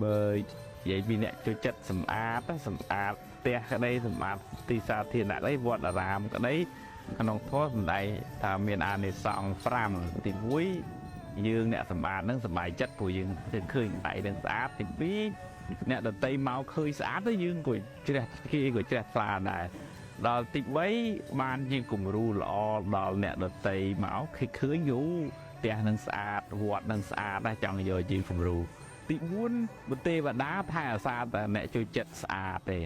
បើនិយាយពីអ្នកចូលចិត្តសម្អាតសម្អាតផ្ទះក្តីសម្អាតទីសាធារណៈក្តីវត្តអារាមក្តីក្នុងធម៌សម្ដែងថាមានអានិសង្ស5ទី1យើងអ្នកសម្អាតនឹងសប្បាយចិត្តព្រោះយើងឃើញដៃនឹងស្អាតទី2អ្នកដតីមកឃើញស្អាតទៅយើងក៏ជ្រះគេក៏ជ្រះថ្លាដែរដល់ទី3បានជាគំរូល្អដល់អ្នកដតីមកឃើញយូផ្ទះនឹងស្អាតវត្តនឹងស្អាតដែរចង់យកជាគំរូទី4បុទេវតាថែអាសាតែអ្នកជួយចិត្តស្អាតទេ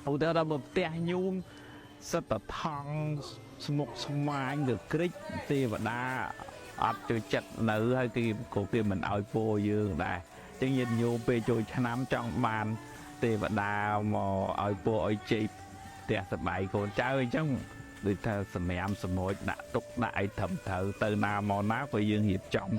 ឧទាហរណ៍ដល់បើផ្ទះញោមសិតតថង់ស្មុកស្មាញទៅក្រិចទេវតាអត់ជួយចិត្តនៅហើយគេក៏គេមិនឲ្យពោយើងដែរអញ្ចឹងញាតិញោមពេលចូលឆ្នាំចង់បានទេវតាមកឲ្យពោឲ្យជ័យផ្ទះសបាយកូនចៅអញ្ចឹងដូចថាសម្រាមសម្រួចដាក់ទុកដាក់អីត្រឹមត្រូវទៅណាមកណាក៏យើងរៀបចំ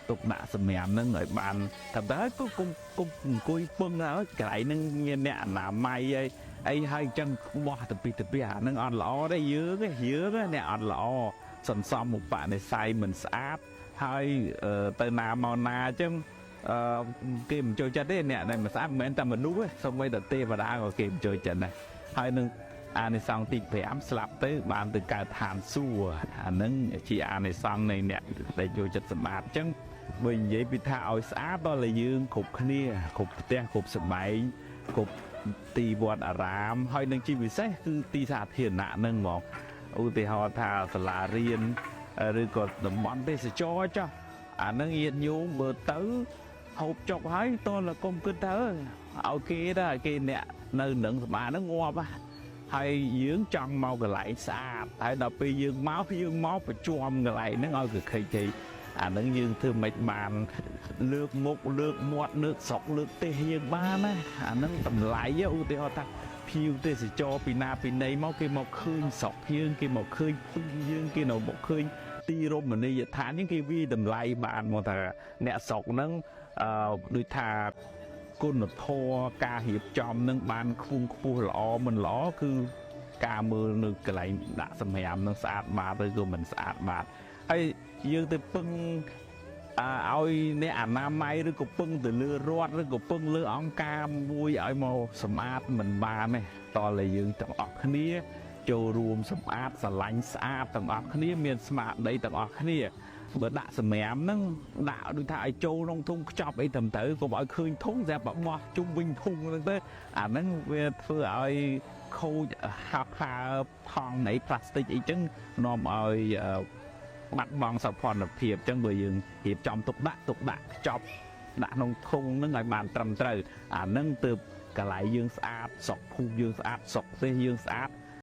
ទុកដាក់សម្រាមហ្នឹងឲ្យបានត្រឹមត្រូវហើយក៏គុំគុំអង្គុយពឹងហើយកន្លែងហ្នឹងមានអ្នកអនាម័យអីអីហើយអញ្ចឹងបោះទៅពីទៅពីអាហ្នឹងអត់ល្អទេយើងទេយើងអ្នកអត់ល្អសន្សំឧបនិស្ស័យមិនស្អាតហើយទៅណាមកណាអញ្ចឹងអឺគេមិនចូលចិត្តទេអ្នកដែលមិនស្អាតមិនមែនតែមនុស្សទេសូម្បីតែទេវតាក៏គេមិនចូលចិត្តដែរហើយនឹងអានិសង្សទី5ស្លាប់ទៅបានទៅកើតឋានសួគ៌អាហ្នឹងជាអានិសង្សនៃអ្នកដែលចូលចិត្តសម្អាតអញ្ចឹងបើនិយាយពីថាឲ្យស្អាតដល់តែយើងគ្រប់គ្នាគ្រប់ផ្ទះគ្រប់សម្បែងគ្រប់ទីវត្តអារាមហើយនឹងជាពិសេសគឺទីសាធារណៈហ្នឹងហ្មងឧទាហរណ៍ថាសាលារៀនឬក៏តំបន់ទេសចរចុះអាហ្នឹងញាតិញោមបើទៅហូបចុកហើយតើកុំគិតទៅឲ្យគេទៅឲ្យគេអ្នកនៅនឹងសម្អាតហ្នឹងងាប់ហើយយើងចង់មកកន្លែងស្អាតហើយដល់ពេលយើងមកយើងមកប្រជុំកន្លែងហ្នឹងឲ្យគេខិចទេអាហ្នឹងយើងធ្វើមិនបានលើកមុខលើកមាត់លើកស្រុកលើកទេសយើងបានណាអាហ្នឹងតម្លៃឧទាហរណ៍ថាភ្ញៀវទេសចរពីណាពីណីមកគេមកឃើញស្រុកយើងគេមកឃើញភូមិយើងគេនៅមកឃើញទីរមណីយដ្ឋានយើងគេវាតម្លៃបានមកថាអ្នកស្រុកហ្នឹងអឺដូចថាគុណធម៌ការរៀបចំនឹងបានខ្ពង់ខ្ពស់ល្អមិនល្អគឺការមើលនៅកន្លែងដាក់សម្រាមនឹងស្អាតបាតឬក៏មិនស្អាតបាតហើយយើងទៅពឹងឲ្យអ្នកអនាម័យឬក៏ពឹងទៅលើរដ្ឋឬក៏ពឹងលើអង្គការមួយឲ្យមកសម្អាតមិនបានទេតោះតែយើងទាំងអស់គ្នាចូលរួមសម្អាតស្រឡាញ់ស្អាតទាំងអស់គ្នាមានស្មារតីទាំងអស់គ្នាបើដាក់សម្រាមហ្នឹងដាក់ដូចថាឲ្យចូលក្នុងធុងខ្ចប់អីត្រឹមត្រូវកុំឲ្យឃើញធុងស្រាប់បបោះជុំវិញធុងហ្នឹងទៅអាហ្នឹងវាធ្វើឲ្យខូចហាប់ហើថង់នៃផ្លាស្ទិកអីចឹងនាំឲ្យបាត់បង់សោភ័ណភាពអញ្ចឹងបើយើងរៀបចំទុកដាក់ទុកដាក់ខ្ចប់ដាក់ក្នុងធុងហ្នឹងឲ្យបានត្រឹមត្រូវអាហ្នឹងទើបកន្លែងយើងស្អាតស្រុកភូមិយើងស្អាតស្រុកទេសយើងស្អាត។